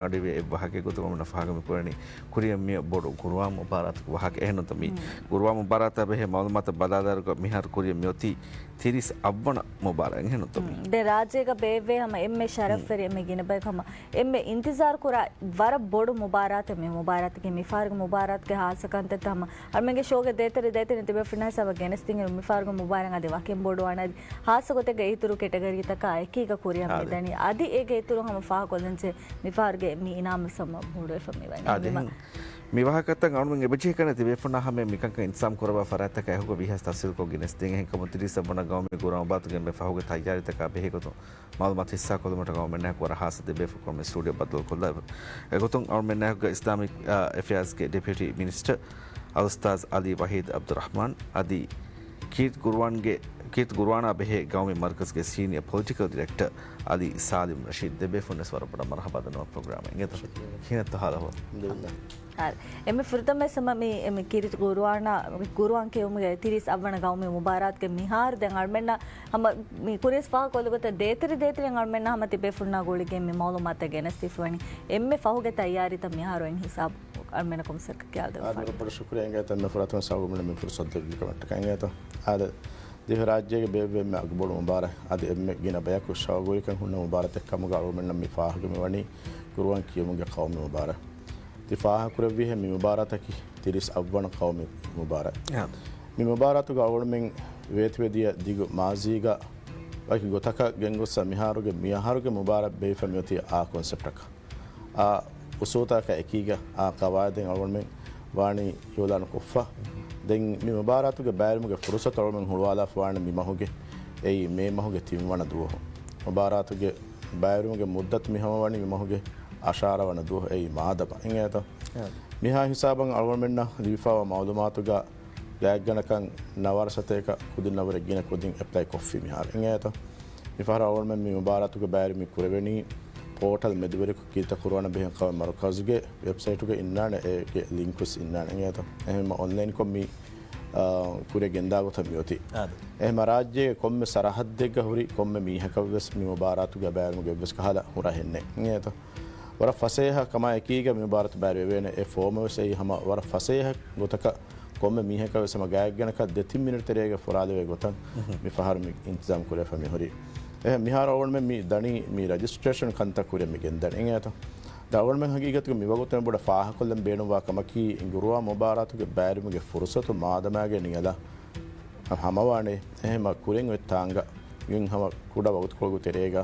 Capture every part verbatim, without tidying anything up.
އަޑިވެ އެއް ވާހަކައެއް ގޮތުގަ މި ފާހަގަ މި ކުރަނީ ކުރިއަށް މިއަށް ބޮޑު ގުރުއާން މުބާރާތުގެ ވާހަކަ. އެހެންނުތަ މި ގުރުއާން މުބާރާތާ ބެހޭ މައުލޫމާތަށް ބަލާލާއިރުގަ މިހާރު ކުރިއަށް މިއޮތީ ތިރީސް އަށްވަނަ މުބާރާތް. އެހެންނުތަ މި؟ ދެ ރާއްޖޭގަ ބޭއްވޭ ހަމަ އެންމެ ޝަރަފްވެރި އެންމެ ގިނަ ބަޔަކު ހަމަ އެންމެ އިންތިޒާރު ކުރާ ވަރަށް ބޮޑު މުބާރާތެއް މި މުބާރާތަކީ. މިފަހަރުގެ މުބާރާތުގެ ހާއްސަ ކަންތައްތައް ހަމަ އަޅުމެންގެ ޝޯގެ ދޭތެރެ ދޭތެރެ ތިބޭފުޅުންނާ ހިސާބަށް ގެނެސްދިންއިރު މިފަހަރުގެ މުބާރާތް އަދި ވަކިން ބޮޑުވާނެ. އަދި ހާއްސަ ގޮތެއްގަ އިތުރު ކެޓަގަރީތަކާ އެކީގަ ކުރިއަށް މިދަނީ. އަދި އޭގެ އިތުރު ހަމަ ފާހަގަކޮށްލަންޖެހޭ މިފަހަރުގެ މި އިނާމު ހަމަ ބޮޑުވެފަ މިވަނީ. އާދެ، މި މި ވާހަކަތައް އަޅުމެން އެބަޖެހި ކަން ތިބޭފުޅުންނާ ހަމަ މިކަންކަން އިންތިޒާމް ކުރައްވާ ފަރާތްތަކާ އެކުގަ ވީހާވެސް ތަފްސީލްކޮށް ގެނެސްދޭން. އެހެންކަމުން ތިރީސް އަށްވަނަ ގައުމީ ގުރުއާން މުބާރާތުގެ އެންމެ ފަހުގެ ތައްޔާރީތަކާ ބެހޭގޮތުން މައުލޫމާތު ހިއްސާކޮށްލުމަށްޓަކާ އަޅުމެންނާއެކު ވަރަށް ހާއްސަ ދެބޭފުޅުން މި ސްޓޫޑިއޯ ބައްދަލުކޮށްލާ. އެގޮތުން އަޅުމެންނާއެކުގަ އިސްލާމިކް އެފެއާޒްގެ ޑެޕިއުޓީ މިނިސްޓަރ އަލްއުސްތާޒް އަލީ ވަހީދު އަބްދުއްރަޙްމާން އަދި ކީރިތި ގުރުއާންގެ، ކީރިތި ގުރުއާނާ ބެހޭ ގައުމީ މަރުކަޒުގެ ސީނިއަ ޕޮލިޓިކަލް ޑިރެކްޓަރ އަލީ ސާލިމް ރަޝީދު ދެބޭފުޅުންވެސް ވަރަށް ބޮޑަށް މަރުޙަބާ ދަންނަވަން ޕްރޮގްރާމަށް. އިނގޭތަ ކިހިނެއްތޯ ހާލު އަހުވާލު؟ އާ، އެންމެ ފުރަތަމަ ސަމަ މި، މި ކީރިތި ގުރުއާނާ، ގުރުއާން ކިޔުމުގެ ތިރީސް އަށްވަނަ ގައުމީ މުބާރާތުގެ މިހާރު ދެން އަޅުމެންނަށް ހަމަ މި ކުރިޔަސް ފާހަގަކޮށްލި ގޮތަށް ދޭތެރެ ދޭތެރެން އަޅުމެންނަށް ހަމަ ތިބޭފުޅުންނާ ގުޅިގެން މި މައުލޫމާތަށް ގެނެސްދީފަވަނީ. އެންމެ ފަހުގެ ތައްޔާރީތައް މިހާރު އިން ހިސާބު އަޅުމެންނަށް ކޮންމެސް ވަރަކަށް ކިޔާދެއްވާ. އާދެ، ވަރަށް ބޮޑަށް ޝުކުރިއްޔާ އިނގޭތަ އެންމެ ފުރަތަމަ ސަބަބުން މި ފުރުސަތު ދެއްވިކަމަށްޓަކާ އިނގޭތަ. އާދެ، ދިވެހިރާއްޖޭގެ ބޭއްވޭ އެންމެ އަގުބޮޑު މުބާރާތް އަދި އެންމެ ގިނަ ބަޔަކު ޝައުގުވެރިކަން ހުންނަ މުބާރާތެއް ކަމުގަ އަޅުގަނޑަށް މި ފާހަގަ މިވަނީ ގުރުއާން ކިޔުމުގެ ޤައުމީ މުބާރާތް. ތި ފާހަގަކުރެއްވިހެން މި މުބާރާތަކީ ތިރީސް އަށްވަނަ ޤައުމީ މުބާރާތް. އާ. މި މުބާރާތުގަ އަޅުގަނޑުމެން ވޭތުވެދިޔަ ދިގު މާޒީގަ ވަކި ގޮތަކަށް ގެންގޮއްސަ މިހާރުގެ މިއަހަރުގެ މުބާރާތް ބޭއްވިފަ މިއޮތީ އާ ކޮންސެޕްޓަކަށް. އާ އުސޫލުތަކާ އެކީގަ އާ ޤަވާއިދެއް އަޅުގަނޑުމެން ވާނީ އިޢުލާނު ކޮށްފަ. ދެން މި މުބާރާތުގެ ބައިވެރިވުމުގެ ފުރުސަތު އަޅުގަނޑުމެން ހުޅުވާލާފަ ވާނީ މި މަހުގެ، އެއީ މޭ މަހުގެ ތިންވަނަ ދުވަހު. މުބާރާތުގެ ބައިވެރިވުމުގެ މުއްދަތު މި ހަމަވަނީ މި މަހުގެ އަށާރަ ވަނަ ދުވަހު، އެއީ މާދަމާ. އިނގޭތަ؟ އާ. މިހާ ހިސާބަށް އަޅުގަނޑުމެންނަށް ލިބިފައިވާ މައުލޫމާތުގަ ގާތްގަނޑަކަށް ނަވާރަ ސަތޭކަ ކުދިންނަށްވުރެ ގިނަ ކުދިން އެޕްލައި ކޮށްފި މިހާރު. އިނގޭތަ؟ މިފަހަރު އަޅުގަނޑުމެން މި މުބާރާތުގެ ބައިވެރިވުން މި ކުރެވެނީ ޕޯޓަލް މެދުވެރިކޮށް ކީރިތި ގުރުއާނާ ބެހޭ ޤައުމީ މަރުކަޒުގެ ވެބްސައިޓުގަ އިންނާނެ، އޭގެ ލިންކް ވެސް އިންނާނެ. އިނގޭތަ؟ އެހެންމަ އޮންލައިންކޮށް މި، އާ، ކުރިއަށް ގެންދާ ގޮތަށް މިއޮތީ. އާދެ. އެހެންމަ ރާއްޖޭގެ ކޮންމެ ސަރަހައްދެއްގަ ހުރި ކޮންމެ މީހަކަށް ވެސް މި މުބާރާތުގެ ބައިވެރިވުމުގެ އެއްވެސް ކަހަލަ ހުރަހެއް ނެތް. އިނގޭތަ؟ ވަރަށް ފަސޭހަ ކަމާ އެކީގަ މި މުބާރާތު ބައިވެރިވެވޭނެ. އެ ފޯމަށް ވެސް އެއީ ހަމަ ވަރަށް ފަސޭހަ ގޮތަކަށް ކޮންމެ މީހަކަށް ވެސް ހަމަ ގާތްގަނޑަކަށް ދެތިން މިނިޓް ތެރޭގަ ފުރާލެވޭ ގޮތަށް މި ފަހަރު މި އިންތިޒާމް ކުރެވިފަ މި ހުރީ. އެހެން މިހާރު އަޅުގަނޑުމެން މި ދަނީ މި ރަޖިސްޓްރޭޝަން ކަންތައް ކުރިއަށް މި ގެންދަނީ. އިނގޭތަ؟ ދެން އަޅުގަނޑުމެން ހަގީގަތުގަ މި ވަގުތު ބޮޑަށް ފާހަގަކޮށްލަން ބޭނުންވާ ކަމަކީ، ގުރުއާން މުބާރާތުގެ ބައިވެރިވުމުގެ ފުރުސަތު މާދަމާގެ ނިޔަލަށް ހަމަވާނެ. އެހެންމަ ކުރިން އޮތް ތާނގަ އިން ހަމަ ކުޑަ ވަގުތުކޮޅުގެ ތެރޭގަ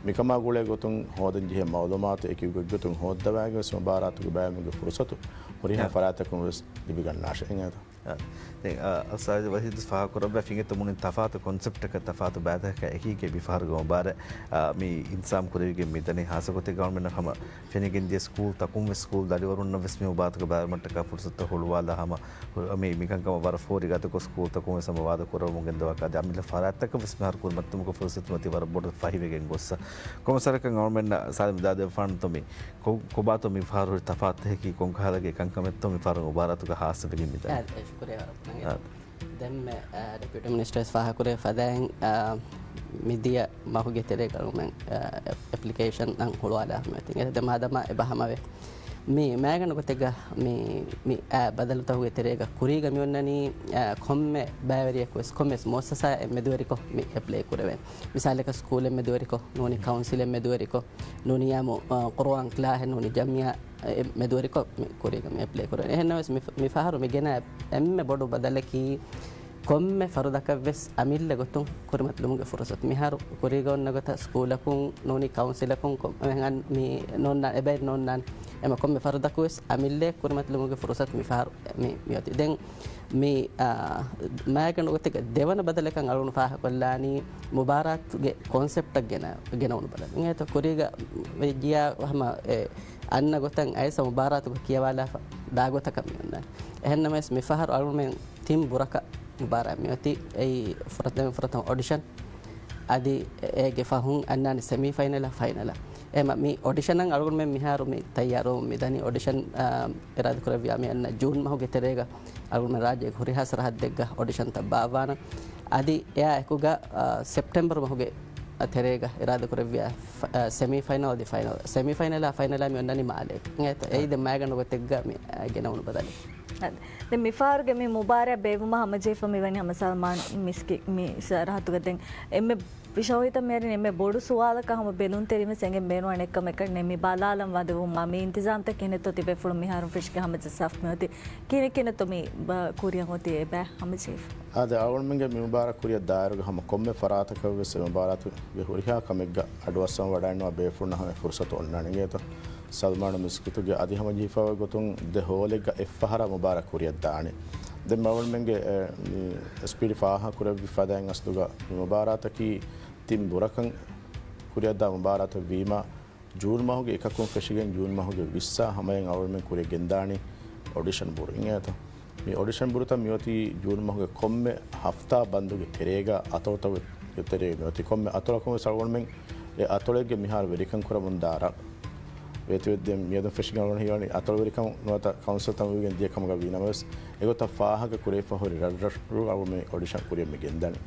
މިކަމާ ގުޅޭ ގޮތުން ހޯދަންޖެހޭ މައުލޫމާތު އެކި ގޮތްގޮތުން ހޯއްދަވާގެން ވެސް މުބާރާތުގެ ބައިވެރިވުމުގެ ފުރުސަތު ހުރިހާ ފަރާތްތަކުން ވެސް ލިބިގަންނާށޭ. އިނގޭތަ؟ އާ، ދެން، އާ، އަލްއުސްތާޛު ވަހީދު ފާހަގަކުރައްވާ ފިނގިތަ މުޅިން ތަފާތު ކޮންސެޕްޓަކަށް ތަފާތު ބައިތަކަކާ އެކީގަ މި ފަހަރުގެ މުބާރާތް، އާ، މި އިންތިޒާމް ކުރެވިގެން މިދަނީ. ހާއްސަ ގޮތެއްގަ އަޅުމެންނަށް ހަމަ ފެނިގެންދިޔަ ސްކޫލް ތަކުން ވެސް، ސްކޫލް ދަރިވަރުންނަށް ވެސް މި މުބާރާތުގެ ބައިވެރިވުމަށްޓަކާ ފުރުސަތުތައް ހުޅުވާލާ ހަމަ މި، މިކަންކަމަށް ވަރަށް ފޯރި ގަދަކޮށް ސްކޫލް ތަކުން ވެސް ހަމަ ވާދަ ކުރައްވަމުން ގެންދަވާ ކަދި އަމިއްލަ ފަރާތްތަކަށް ވެސް މިހާރު ކުރިމަތިލުމުގެ ފުރުސަތު މަތީ ވަރަށް ބޮޑަށް ފަހިވެގެން ގޮއްސަ. ކޮންމެސް ވަރަކަށް އަޅުމެންނަށް ސާލިމް ދާދެއްވާނެތޯ މި ކޮ-، ކޮބާތޯ މި ފަހަރު ހުރި ތަފާތުތަކަކީ ކޮންކަހަލަ ގެ ކަންކަމެއްތޯ މި ފަހަރު މުބާރާތުގަ ހާއްސަވެގެން މިދަނީ؟ އާ، ޝުކުރިއްޔާ ވަރަށް ބޮޑަށް. އާ. ދެންމެ، އާ، ޑެޕިއުޓީ މިނިސްޓަރ ވެސް ފާހަގަކުރެއްވި ފަދައިން، އާ، މިދިޔަ މަހުގެ ތެރޭގަ އަޅުމެން، އާ، އެޕް-، އެޕްލިކޭޝަން އަށް ހުޅުވާލާ ހަމަ އޮތީ. އެ ދެ މާދަމާ އެބަ ހަމަވޭ. މި މައިގަނޑު ގޮތެއްގަ މި، މި އާ ބަދަލުތަކުގެ ތެރޭގަ ކުރީގަ މި އޮންނަނީ، އާ، ކޮންމެ ބައިވެރިޔަކު ވެސް ކޮންމެސް މުއައްސަސާއެއް މެދުވެރިކޮށް މި އެޕްލައި ކުރެވޭނެ. މިސާލަކަށް ސްކޫލެއް މެދުވެރިކޮށް ނޫނީ ކައުންސިލެއް މެދުވެރިކޮށް ނޫނީ އާ، މު-، އާ، ޤުރުއާން ކްލާހެއް ނޫނީ ޖަމްޢިއްޔާ އެ މެދުވެރިކޮށް މި ކުރީގަ މި އެޕްލައި ކުރެވޭނެ. އެހެންނަމަވެސް މި، މި ފަހަރު މި ގެނައި އެންމެ ބޮޑު ބަދަލަކީ ކޮންމެ ފަރުދަކަށް ވެސް އަމިއްލަ ގޮތުން ކުރިމަތިލުމުގެ ފުރުސަތު. މިހާރު ކުރީގަ އޮންނަ ގޮތަށް ސްކޫލަކުން ނޫނީ ކައުންސިލަކުން ކޮ-، މި ނޯންނާން، އެބައި ނޯންނާން. އެމަ ކޮންމެ ފަރުދަކު ވެސް އަމިއްލަ ކުރިމަތިލުމުގެ ފުރުސަތު މި ފަހަރު މި، މިއޮތީ. ދެން މި، އާ، މާގަނޑު ގޮތެއްގެ ދެވަނަ ބަދަލަކަށް އަޅުގަނޑު ފާހަގަކޮށްލާނީ މުބާރާތުގެ ކޮންސެޕްޓަށް ގެނަ-، ގެނައުނު ބަދަލު. އިނގޭތޯ ކުރީގަ ވެއްޖިޔާ ހަމަ އެ އަންނަ ގޮތަށް އައިސް މުބާރާތުގަ ކިޔަވާލާފަ ދާ ގޮތަކަށް މި އޮންނާނެ. އެހެންނަމަވެސް މި ފަހަރު އަޅުގަނޑުމެން ތިން ބުރަކަށް މުބާރާތް މިއޮތީ. އެއީ ފުރަތަމަ، ފުރަތަމަ އޮޑިޝަން، އަދި އޭގެ ފަހުން އަންނާނެ ސެމީ ފައިނަލާ، ފައިނަލާ. އެމަ މި އޮޑިޝަނަށް އަޅުގަނޑުމެން މިހާރު މި ތައްޔާރުވަމުން މިދަނީ. އޮޑިޝަން، އާ، އިރާދަކުރެއްވިޔާ މި އަންނަ ޖޫން މަހުގެ ތެރޭގަ އަޅުގަނޑުމެން ރާއްޖޭގެ ހުރިހާ ސަރަހައްދެއްގަ އޮޑިޝަންތައް ބާއްވާނަން. އަދި އެއާ އެކުގަ، އާ، ސެޕްޓެމްބަރު މަހުގެ ތެރޭގަ އިރާދަކުރެއްވިޔާ ސެމީ ފައިނަލް ދި ފައިނަލް، ސެމީ ފައިނަލާ ފައިނަލާ މި އޮންނަނީ މާލޭގަ. އެއީ ދެ މާގަނޑު ގޮތެއްގަ މި ގެނައުނު ބަދަލެއް. ދެން މިފަހަރުގެ މި މުބާރާތް ބޭއްވުމަށް ހަމަޖެހިފަ މިވަނީ ހަމަ ސަލްމާން މިސްކި މި ސަރަހައްދުގަ. ދެން އެންމެ ޝަހުވީތައް މިހާރު އެންމެ ބޮޑު ސުވާލަކަށް ހަމަ ބެލުންތެރިވެސް އެނގެން ބޭނުންވާނެ އެއްކަމަކަށް ނެ މި ބަލާލަން ވަދެވުމާ މި އިންތިޒާމްތައް ކިހިނެއްތޯ ތިބޭފުޅުން މިހާރު ފެށިގެން ހަމަޖައްސާފަ މިއޮތީ؟ ކިހިނެއް ކިހިނެއްތޯ މި ބަ-، ކުރިއަށް އޮތީ އެބަ ހަމަޖެހިފަ؟ އާދެ، އަޅުގަނޑުމެންގެ މި މުބާރާތް ކުރިއަށް ދާއިރުގަ ހަމަ ކޮންމެ ފަރާތަކަށްވެސް އެ މުބާރާތުގެ ހުރިހާ ކަމެއްގަ އަޑުއައްސަން ވަޑައިންނަވާ ބޭފުޅުންނަށް ހަމަ ފުރުސަތު އޮންނާނެ އިނގޭތޯ. ސަލްމާނު މިސްކިތުގެ އަދި ހަމަޖެހިފައި ގޮތުން ދެ ހޯލެއްގަ އެއްފަހަރާ މުބާރާތް ކުރިއަށް ދާނެ. ދެން އަޅުގަނޑުމެންގެ، އެ، މި އެސްޕީޑީ ފާހަގަ ކުރެއްވި ފަދައިން އަސްލުގަ މި މުބާރާތަކީ ތިން ބުރަކަށް ކުރިއަށްދާ މުބާރާތެއް ވީމަ، ޖޫން މަހުގެ އެކަކުން ފެށިގެން ޖޫން މަހުގެ ވިއްސާ ހަމަޔަށް އަޅުގަނޑުމެން ކުރިއަށް ގެންދާނީ އޮޑިޝަން ބުރު އިނގޭތޯ. މި އޮޑިޝަން ބުރުތައް މިއޮތީ ޖޫން މަހުގެ ކޮންމެ ހަފްތާ ބަންދުގެ ތެރޭގަ އަތޮޅުތަކުގެ ތެރޭގަ މިއޮތީ. ކޮންމެ އަތޮޅަކުން ވެސް އަޅުގަނޑުމެން އެ އަތޮޅެއްގެ މިހާރު ވެރިކަން ކުރަމުންދާ ރަށް ވޭތުވެ. ދެން މިއަދުން ފެށިގެން އަޅުގަނޑު ހީވަނީ އަތޮޅު ވެރިކަން ނުވަތަ ކައުންސިލް ތަންވީގެން ދިޔަ ކަމުގަ ވީ ނަމަވެސް، އެގޮތަށް ފާހަގަ ކުރެވިފަ ހުރި ރަށްރަށު އަޅުގަނޑުމެން އޮޑިޝަން ކުރިއަށް މި ގެންދަނީ.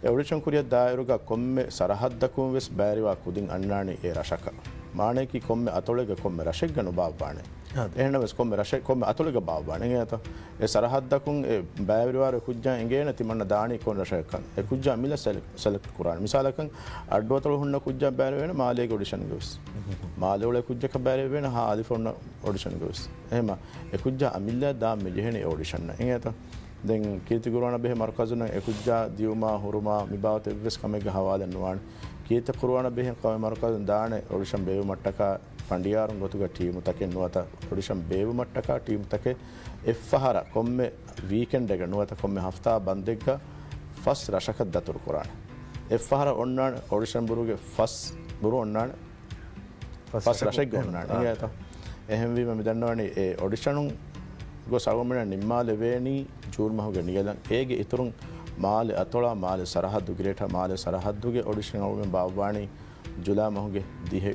އެ އޮޑިޝަން ކުރިއަށް ދާއިރުގަ ކޮންމެ ސަރަހައްދަކުން ވެސް ބައިވެރިވާ ކުދިން އަންނާނީ އެ ރަށަކަށް. މާނަޔަކީ ކޮންމެ އަތޮޅެއްގަ ކޮންމެ ރަށެއްގަ ނުބާއްވާނެ. އާދެ. އެހެންނަމަވެސް ކޮންމެ ރަށެއް، ކޮންމެ އަތޮޅެއްގަ ބާއްވާނެ. އެނގޭތަ؟ އެ ސަރަހައްދަކުން އެ ބައިވެރިވާ ކުއްޖާ އެނގޭނެ ތިމަންނަ ދާނީ ކޮން ރަށަކަށް. އެ ކުއްޖާ އަމިއްލަ ސެލެކްޓް، ސެލެކްޓް ކުރާނެ. މިސާލަކަށް އައްޑުއަތޮޅު ހުންނަ ކުއްޖާ ބައިވެރިވޭނެ މާލޭގެ އޮޑިޝަންގަ ވެސް. މާލެ އުޅޭ ކުއްޖަކަށް ބައިވެރިވޭނެ ހާ އަލިފަ ހުންނަ އޮޑިޝަންގަ ވެސް. އެހެމަ އެ ކުއްޖާ އަމިއްލަ ދާން މިޖެހޭނެ އެ އޮޑިޝަންއަށް. އެނގޭތަ؟ ދެން ކީރިތި ކުރުވާނަ ބެހޭ މަރުކަޒުންނަށް އެ ކުއްޖާ ދިޔުމާ ހުރުމާ މި ބާވަތު އެއްވެސް ކަމެއްގެ ހަވާލެއް ނުވާނެ. ކީރިތި ކުރުވާނަ ބެހޭ ކަމެއް މަރުކަޒުން ދާނެ އޮޑިޝަން ބޭއްވުމަށްޓަކާ ފަނޑިޔާރުން ގޮތުގަ ޓީމުތަކެއް ނުވަތަ އޮޑިޝަން ބޭއްވުމަށްޓަކާ ޓީމުތަކެއް އެއްފަހަރަށް ކޮންމެ ވީކެންޑެއްގަ ނުވަތަ ކޮންމެ ހަފްތާ ބަންދެއްގަ ފަސް ރަށަކަށް ދަތުރު ކުރާނެ. އެއްފަހަރަށް އޮންނާނެ އޮޑިޝަން ބުރުގެ ފަސް ބުރު އޮންނާނެ. ފަސް ފަސް ރަށަކަށް ރަށެއްގަ އޮންނާނެ. އޮންނާނެ. އިނގޭތަ؟ އެހެންވީމަ މި ދަންނަވަނީ އެ އޮޑިޝަނުން ގޮސް އަޅުގަނޑުމެންނަށް ނިންމާލެވޭނީ ޖޫން މަހުގެ ނިޔަލަށް. އޭގެ އިތުރުން މާލެ އަތޮޅާ މާލެ ސަރަހައްދު ގްރޭޓާ މާލެ ސަރަހައްދުގެ އޮޑިޝަން އަޅުގަނޑުމެން ބާއްވާނީ ޖުލާ މަހުގެ ދިހަ،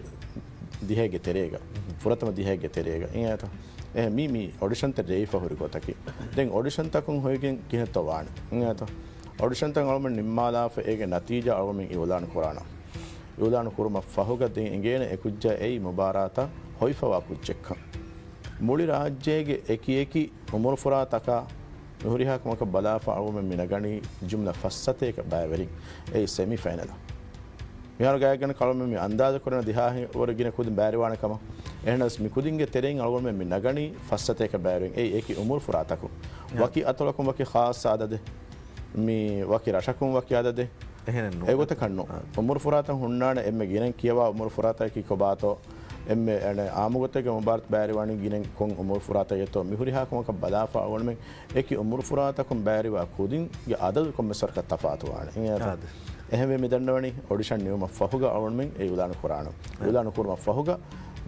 ދިހައިގެ ތެރޭގަ، ފުރަތަމަ ދިހައިގެ ތެރޭގަ. އިނގޭތަ؟ އެހެން މީ، މީ އޮޑިޝަންތައް ރޭވިފަ ހުރި ގޮތަކީ. ދެން އޮޑިޝަންތަކުން ހޮވިގެން ކިހިނެއްތޯ ވާނެ؟ އިނގޭތަ؟ އޮޑިޝަންތައް އަޅުގަނޑުމެން ނިންމާލާފަ އޭގެ ނަތީޖާ އަޅުގަނޑުމެން އިއުލާނު ކުރާނަން. އިއުލާނު ކުރުމަށް ފަހުގަ ދެން އެނގޭނެ އެ ކުއްޖާ އެއީ މުބާރާތަށް ހޮވިފަވާ ކުއްޖެއްކަން. މުޅި ރާއްޖޭގެ އެކި އެކި އުމުރުފުރާތަކާ މިހުރިހާ ކަމަކަށް ބަލާފަ އަޅުގަނޑުމެން މި ނަގަނީ ޖުމްލަ ފަސް ސަތޭކަ ބައިވެރިން. އެއީ ސެމީ ފައިނަލަށް. މިހާރު ގާތްގަނޑަކަށް އަޅުގަނޑުމެން މި އަންދާޒު ކުރަން ދިހަ އަހަރު ވަރަށް ގިނަ ކުދިން ބައިވެރިވާނެ ކަމަށް. އެހެނަސް މި ކުދިންގެ ތެރެއިން އަޅުގަނޑުމެން މި ނަގަނީ ފަސް ސަތޭކަ ބައިވެރިން. އެއީ އެކި އުމުރުފުރާތަކުން. އާ. ވަކި އަތޮޅަކުން ވަކި ޚާއްޞަ އަދަދެއް. މި ވަކި ރަށަކުން ވަކި އަދަދެއް. އެހެނެއް ނޫން. އެގޮތަކަށް ނޫން. އާ. އުމުރުފުރާތައް ހުންނާނެ އެންމެ ގިނައިން ކިޔަވާ އުމުރުފުރާތަކަކީ ކޮބާތޯ؟ އެންމެ އަނެއް އާއްމުގޮތެއްގެ މުބާރާތް ބައިވެރިވާނީ ގިނައިން ކޮން އުމުރުފުރާތަކެއްތޯ؟ މިހުރިހާ ކަމަކަށް ބަލާފަ އަޅުގަނޑުމެން އެކި އުމުރުފުރާތަކުން ބައިވެރިވާ ކުދިންގެ އަދަދު ކޮންމެސް ވަރަކަށް ތަފާތުވާނެ. އާދެ. އެހެންވެ މި ދަންނަވަނީ އޮޑިޝަން ނިމުމަށް ފަހުގަ އަޅުގަނޑުމެން އެ އިއުލާނު ކުރާނަން. އާ. އިއުލާނު ކުރުމަށް ފަހުގަ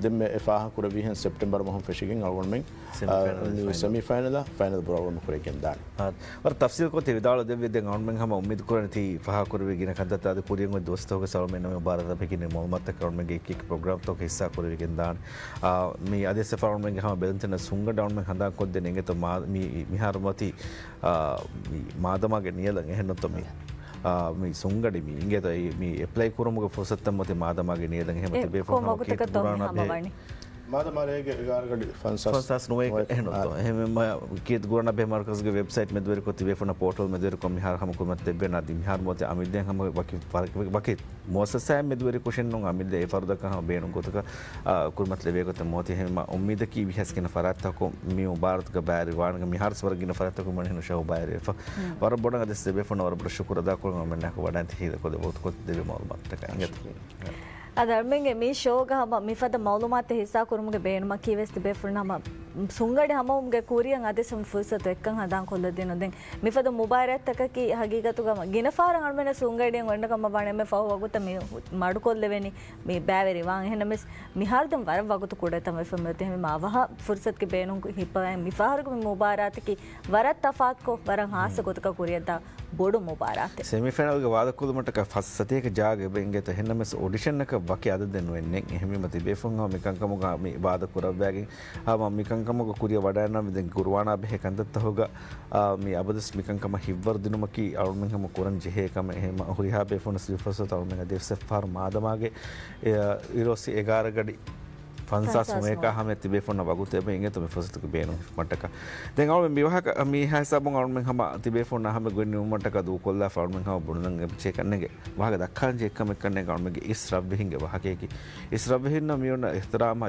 ދެންމެ އެ ފާހަގަ ކުރެއްވިހެން ސެޕްޓެމްބަރު މަހުން ފެށިގެން އަޅުގަނޑުމެން، އާ، ސެމީފައިނަލް، މި ފައިނަލް. ސެމީފައިނަލާ ފައިނަލް ބުރަ އަޅުގަނޑު ކުރިއަށް ގެންދާނެ. އާ، ވަރަށް ތަފްސީލްކޮށް ތި ވިދާޅު ދެއްވި. ދެން އަޅުގަނޑުމެން ހަމަ އުއްމީދު ކުރަނީ ތި ފާހަގަ ކުރެއްވި ގިނަ ކަންތައްތައް އަދި ކުރިއަށް އޮތް ދުވަސްތަކުގަ ވެސް އަޅުގަނޑުމެން ނަމެއް މުބާރާތް ދައްކަނީ މައުލޫމާތުތަކެއް އަޅުގަނޑުމެންގެ އެކި އެކި ޕްރޮގްރާމްތަކުގަ ހިއްސާ ކުރެވިގެން ދާނެ. އާ، މި އަދި އެއް އަޅުގަނޑުމެންގެ ހަމަ ބެލުންތެރިންނަށް ސުންގަނޑި އަޅުގަނޑުމެން ހަނދާން ކޮށްދޭނެ އިނގޭތޯ މާ-، މި، މިހާރު މިއޮތީ، އާ، މި މާދަމާގެ ނިޔަލަށް އެހެންނުތޯ މި، އާ، މި ސުންގަނޑި މި އިނގޭތޯ މި އެޕްލައި ކުރުމުގެ ފުރުސަތުތައް މިއޮތީ މާދަމާގެ ނިޔަލަށް އެހެން އެ ތިބޭފުޅުން ކޮން ހަމަ ވަގުތަކަށް ކީރިތި ތޯ މި ކުރާނާ ހަމަ ބެހޭ. ވަނީ؟ މާދަމާ ރޭގެ އެގާރަ ގަޑި ފަންސާސް ފަންސާސް ނުވައެއް ނުވައެއް. އެހެން އާ. އޮތޯ. އެހެން މަ-، ކީރިތި ކުރާނާ ބެހޭ މަރުކަޒުގެ ވެބްސައިޓް މެދުވެރިކޮށް ތިބޭފުޅުންނަށް ޕޯޓަލް މެދުވެރިކޮށް މިހާރު ހަމަ ކުރިމަތިލައްވަން އަދި މިހާރު މިއޮތީ އަމިއްލައަށް ހަމަ ވަކި، ވަކި، ވަކި މުއައްސަސާއެއް މެދުވެރިކޮށެއްނޫން އަމިއްލަ އެ ފަރުދަކަށް ހަމަ ބޭނުން ގޮތަކަށް، އާ، ކުރިމަތިލެވޭ ގޮތެއް މިއޮތީ. އެހެންވީމަ އުއްމީދަކީ ވީހާވެސް ގިނަ ފަރާތްތަކުން މި މުބާރާތުގަ ބައިވެރިވާނެ މިހާރުވެސް ވަރަށް ގިނަ ފަރާތްތަކުން މި އޮންނަނީ ޝޯ ބައިވެރިވެފަ. ވަރަށް ބޮޑަށް އަދި ތިބޭފުޅުންނަށް ވަރަށް ބޮޑަށް ޝުކުރު އަދާކުރަން އަޅުގަނޑުމެންނާއެކު ވަޑައިގަތީ ހީލަކޮށް ދެއްވި ވަގުތު ކޮށްދެއްވި މައުލޫމާތުތަކަށް. އިނގޭތޯ. އަދި އަޅުގަނޑުމެންގެ މި ޝޯގަ ހަމަ މިފަދަ މައުލޫމާތެއް ހިއްސާ ކުރުމުގެ ބޭނުމަކީ ވެސް ތިބޭފުޅުން ހަމަ ސުންގަޑި ހަމަވުމުގެ ކުރިއަށް އަދި ހަމަ ފުރުސަތު އެއްކަން ހަނދާން ކޮށްލަދިނުން. ދެން މިފަދަ މުބާރާތްތަކަކީ ހަގީގަތުގަ ގިނަ ފަހަރަށް އަޅުގަނޑުމެންނަށް ސުންގަޑިއަށް އޮންނަ ކަމަށް ވާނެ އެންމެ ފަހު ވަގުތަށް މި މަޑުކޮށްލެވެނީ މި ބައިވެރިވާން. އެހެންނަމަވެސް މިހާރު ދެން ވަރަށް ވަގުތު ކުޑަތަން ވެފަ މިއޮތީ. އެހެންވީމަ އަވަހަށް ފުރުސަތުގެ ބޭނުން ހިއްޕަވައި މިފަހަރުގެ މި މުބާރާތަކީ ވަރަށް ތަފާތުކޮށް، ވަރަށް ހާއްސަ ގޮތަކަށް ކުރިއަށްދާ ބޮޑު މުބާރާތެއް. ސެމިފައިނަލްގެ ވާދަކުރުމަށްޓަކައި ފަސް ސަތޭކަ ޖާގަ އެބަ އިނގޭތޯ، އެހެންނަމަވެސް އޮޑިޝަނަކަށް ވަކި އަދަދެއް ނުވެންނެ. އެހެންވީމަ ތިބޭފުން ހަމަ މިކަންކަމުގަ މި ވާދަ ކުރައްވައިގެން ހަމަ މިކަންކަމުގަ ކުރިއަށް ވަޑައިގަންނަވާ ދެން ގުރުވާނާ ބެހޭ ކަންތައްތަކުގަ، އާ، މި އަބަދުވެސް މިކަންކަމަށް ހިތްވަރު ދިނުމަކީ އަޅުމެން ހަމަ ކުރަން ޖެހޭ ކަމެއް. އެހެންމަ ހުރިހާ ބޭފުންވެސް ދެފަސް ފަހަރު މާދަމާގެ، އެ، އިރުއޮއްސި އެގާރަ ގަޑި ފަންސާސް ފަންސާސް ނުވައެކާ ނުވައެއް. ހަމަ ތިބޭފުންނަށް ވަގުތު އެބަ އިނގޭތޯ މި ފުރުސަތުގެ ބޭނުން ހިފުމަށްޓަކާ. ދެން އަޅުމެން މިވާހަކަ، މީހާ ހިސާބުން އަޅުމެން ހަމަ ތިބޭފުންނަށް ހަމަ ގޮތް ނިމުމަށްޓަކާ ދޫކޮށްލާފަ އަޅުމެން ހަމަ ބުނަން އެބަ ޗޭކަންނެގެ ވާހަކަ ދައްކާން ޖެހޭ ކަމެއް ކަންނޭނގެ އަޅުމެންގެ އިސް ރަށްވެހިންގެ ވާހަކަޔަކީ. އިސް ރަށްވެހިންނަށް މިއޮންނަ އިޙްތިރާމާ